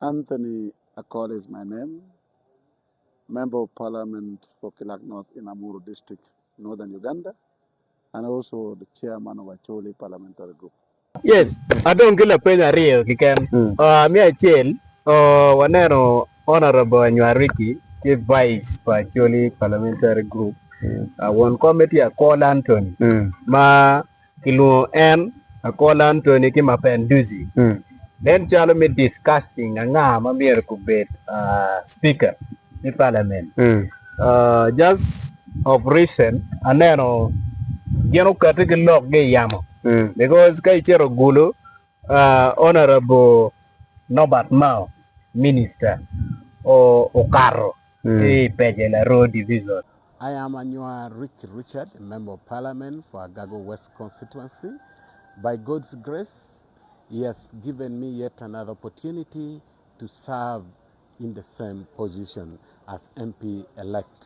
Anthony Akol is my name, Member of Parliament for Kilak North in Amuru District, Northern Uganda, and also the Chairman of Acholi Parliamentary Group. Yes, adong ki lapeny aryo keken. Me acel, waneno Honourable Anywar Ricky tye Vice pa Acholi Parliamentary Group, won kome tye Akol Anthony ma Kilwongo en Akol Anthony ki Mapenduzi. Nen calo me discussing anga ma myero kubed speaker me parliament. Just of recent aneno gin okati ki lok gi iyamo because ka icito Gulu Honourable Norbert Mao minister okato ki i Pece Laroo division. I am Anywar Ricky Richard, a Member of Parliament for Agago West Constituency. By God's grace, He has given me yet another opportunity to serve in the same position as MP elect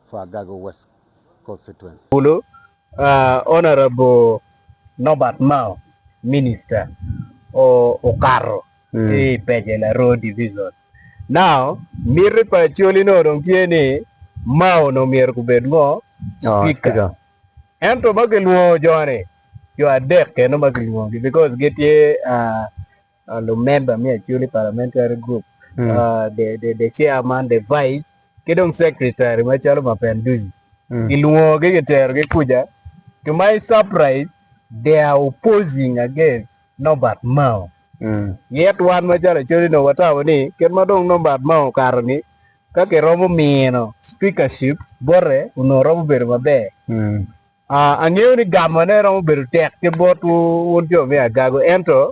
for Agago West Constituency. Bulu, Honourable Norbert Mao, Minister, okato ki i Pece Laroo Division. Now, miti pa Acholi nongo dong tye ni Mao onongo myero gubed ngo? Speaker. Ento ma kilwongo jo-ni, jo adek eno ma kilwongogi because gitye lumemba me Acholi Parliamentary Group, the chairman, the vice ki dong secretary macalo Mapenduzi. Kilwongogi kiterogi kuca, to my surprise, they are opposing against Norbert Mao. Yet wan macalo Acholi onongo watamo ni kit ma dong Norbert Mao okato-ni, ka kiromo mino speakership bote onongo romo bedo maber. Angeyo ni gamone romo bedo tek ki botwu wun jo me Agago ento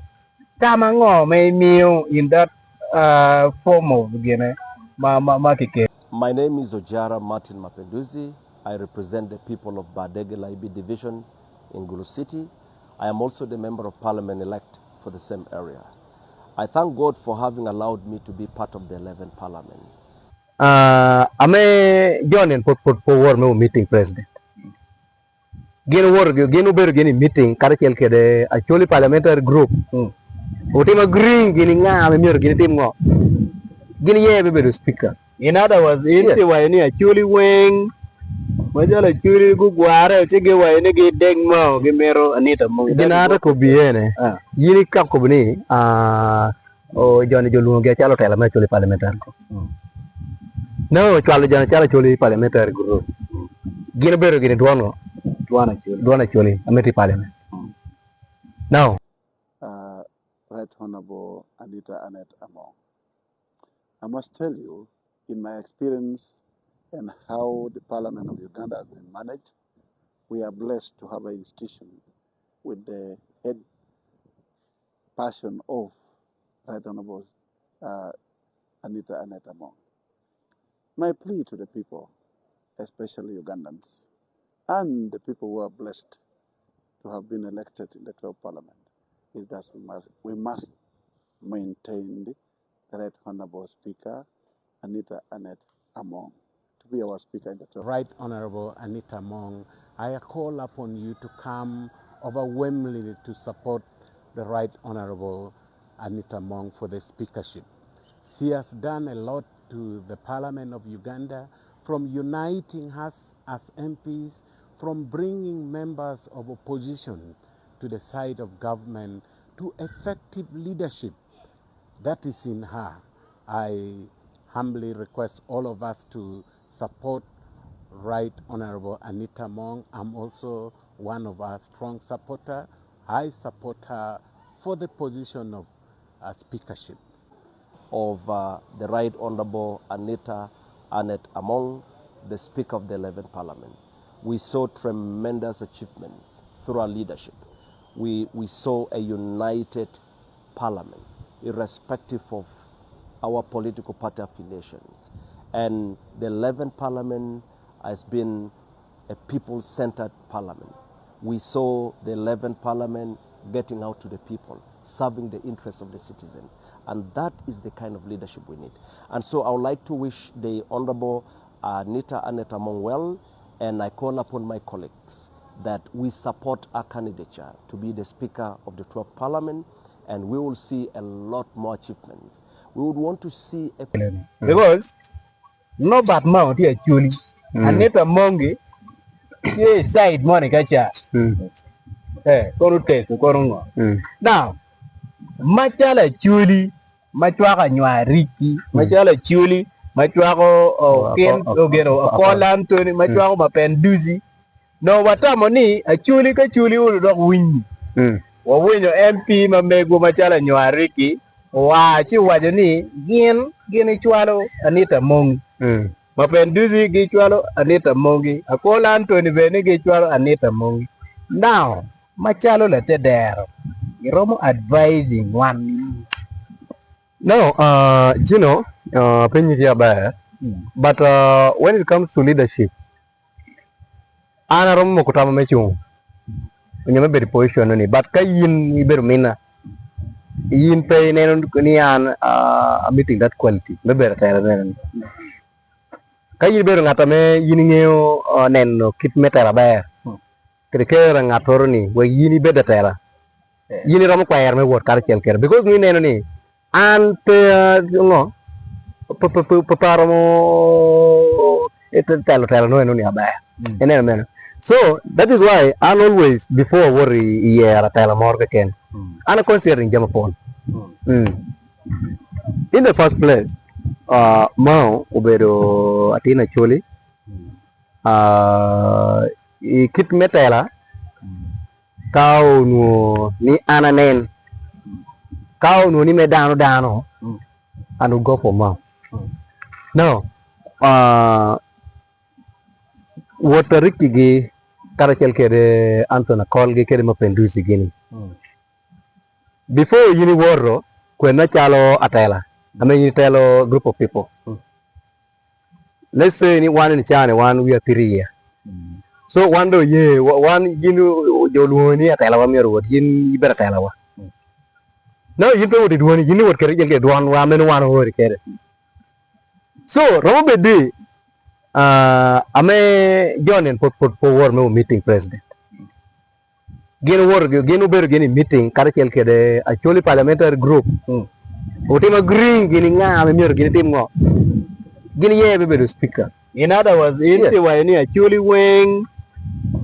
tam ango ma imiyo in that form of gine ma kikelo? My name is Ojara Martin Mapenduzi, I represent the people of Bardege Laibi Division in Gulu City. I am also the Member of Parliament elect for the same area. I thank God for having allowed me to be part of the 11th Parliament. Ame John en pwod pwod pe oworo me meeting president. Gin oworo gin obedo gin i meeting karacel kede Acholi Parliamentary Group. Otimo agreeing gin nga ma myero gin itim ngo? Gin iye me bedo speaker. In other words, in tye waco ni Acholi weng macalo Acholi gugware ci giwaco ni gideg moo gimito Anita Among. Gin ata kobi ene, in ika kobo ni joni jo lwongogi acalo otela me Acholi Parliamentary Group. Nongo ocwalo joni acalo Acholi Parliamentary Group. Gin obedo gini dwon ngo? Dwon Acholi ame tye i parliament. Now. Right Honourable Anita Annet Among. I must tell you, in my experience and how the Parliament of Uganda has been managed, we are blessed to have an institution with the head passion of Right Honorable uh, Anita Annette Among. My plea to the people, especially Ugandans, and the people who are blessed to have been elected in the 12th Parliament, is that we must, we must maintain the Right Honorable Speaker Anita Annette Among to be our Speaker in the 12th. Right Honorable Anita Among, I call upon you to come overwhelmingly to support the Right Honorable Anita Among for the speakership. She has done a lot to the Parliament of Uganda, from uniting us as MPs, from bringing members of opposition to the side of government, to effective leadership that is in her. I humbly request all of us to support Right Honorable Anita Among. I'm also one of our strong supporter. I support her for the position of uh, speakership. Of uh, the Right Honorable Anita Annette Among, the Speaker of the 11th Parliament. We saw tremendous achievements through our leadership. We, we saw a united parliament, irrespective of our political party affiliations. And the 11th Parliament has been a people-centered parliament. We saw the 11th Parliament getting out to the people, serving the interests of the citizens. And that is the kind of leadership we need. And so I would like to wish the Honorable Anita Annette Among well, and I call upon my colleagues that we support our candidature to be the Speaker of the 12th Parliament. And we will see a lot more achievements. We would want to see a. Because Norbert Mao tye Acholi, Anita Mongi tye i side moni ka ca, eh, kono oteso kono ngo. Now, macalo Acholi ma cwako anywar Ricci, macalo Acholi ma cwako Okin, ogeno Akol Anthony, ma cwako Mapenduzi, Nongo watamo ni Acholi ka Acholi olo dok winyi. Wawinyo MP ma megwa macalo Anywar Ricky oa ci owaco ni gin gin icwalo Anita Mongi. Mapenduzi gicwalo Anita Mongi. Akol Anthony bene ni gicwalo Anita Mongi. Now macalo latedero iromo advising wan nining? No, uh, Gino, uh, penyi tye aber, but uh, when it comes to leadership, An aromo moko tama me cung onyo me bedo i position eni but ka in ibedo minna in pe ineno ni an a meeting that quality me bedo atera nene ka in ibedo ngat ame in ingeyo neno kit me tela ber kede kero ngat oro ni wek in ibed atela in iromo kwero me wot karacel kede because nongo ineno ni An pe ngo pe aromo telo telo nongo enoni aber ineno meno so that is why an always before awoto i yero atela moro keken an a considering jami mapol in the first place Mao obedo atin Acholi i kit me tela Ka onwongo ni an anen, ka onwongo ni me dano dano, and would go for more. Now, uh, wot Ricky gi karacel kede Anthony Akol gi kede Mapenduzi gini. Before in iwoto kwed macalo atela, I mean in itelo group of people. Let's say ni wan in caa ni wan we are 3 year. So wan dong oye wan gin jo olwongo ni atela wa myero owot in ibedo atela wa. Now in pe iwot i dwoni in iwot kede ki dwon wa meno wan oori kede. So romo bed ni ame jo ni pud pe oworo me meeting president. Gin owoto gin obedo gin i meeting karacel kede Acholi Parliamentary Group otimo agreeing gin nga ma myero gin itim ngo gin iye me bedo speaker. In other words, in Yes. tye waco ni Acholi weng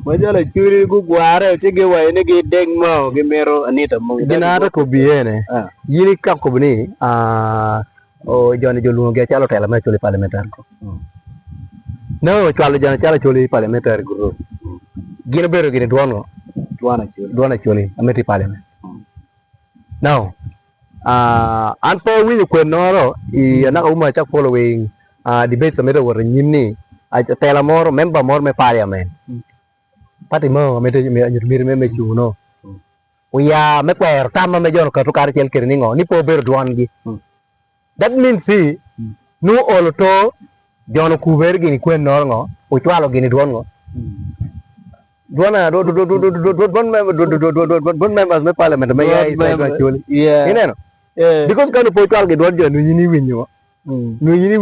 macalo Acholi gugware ci giwaco ni gideg moo gimito Anita Mongi. Gin That is ata what kobi ene Ah. in ikako kobo ni ah, o joni jo luongogi acalo otelo me Acholi Parliamentary Group. Ne ocwalo joni acalo Acholi Parliamentary Group. Gin obedo gini dwon ngo? Dwon Acholi. Dwon Acholi ame tye i parliament. Now, ah, an pe awinyo kwen noro i anaka uma acak following ah, debates ame tye ka wot anyim ni atela moro, member moro me parliament, party mo ame tye nyuto miti me me cung no, oya me kwero tam ma me jo-ni oketo karacel kwede ni ngo? Ni pe obedo dwongi. That means ni nongo olo to jo-ni okubere gin i kwen noro ngo? Ocwalo gin i dwon ngo? Dwon dwon members me parliament me ya i side me Acholi. Ineno? Because ka nongo pe ocwalo gi dwon jo-ni nongo in iwinyo ngo? Nongo in iwinyo.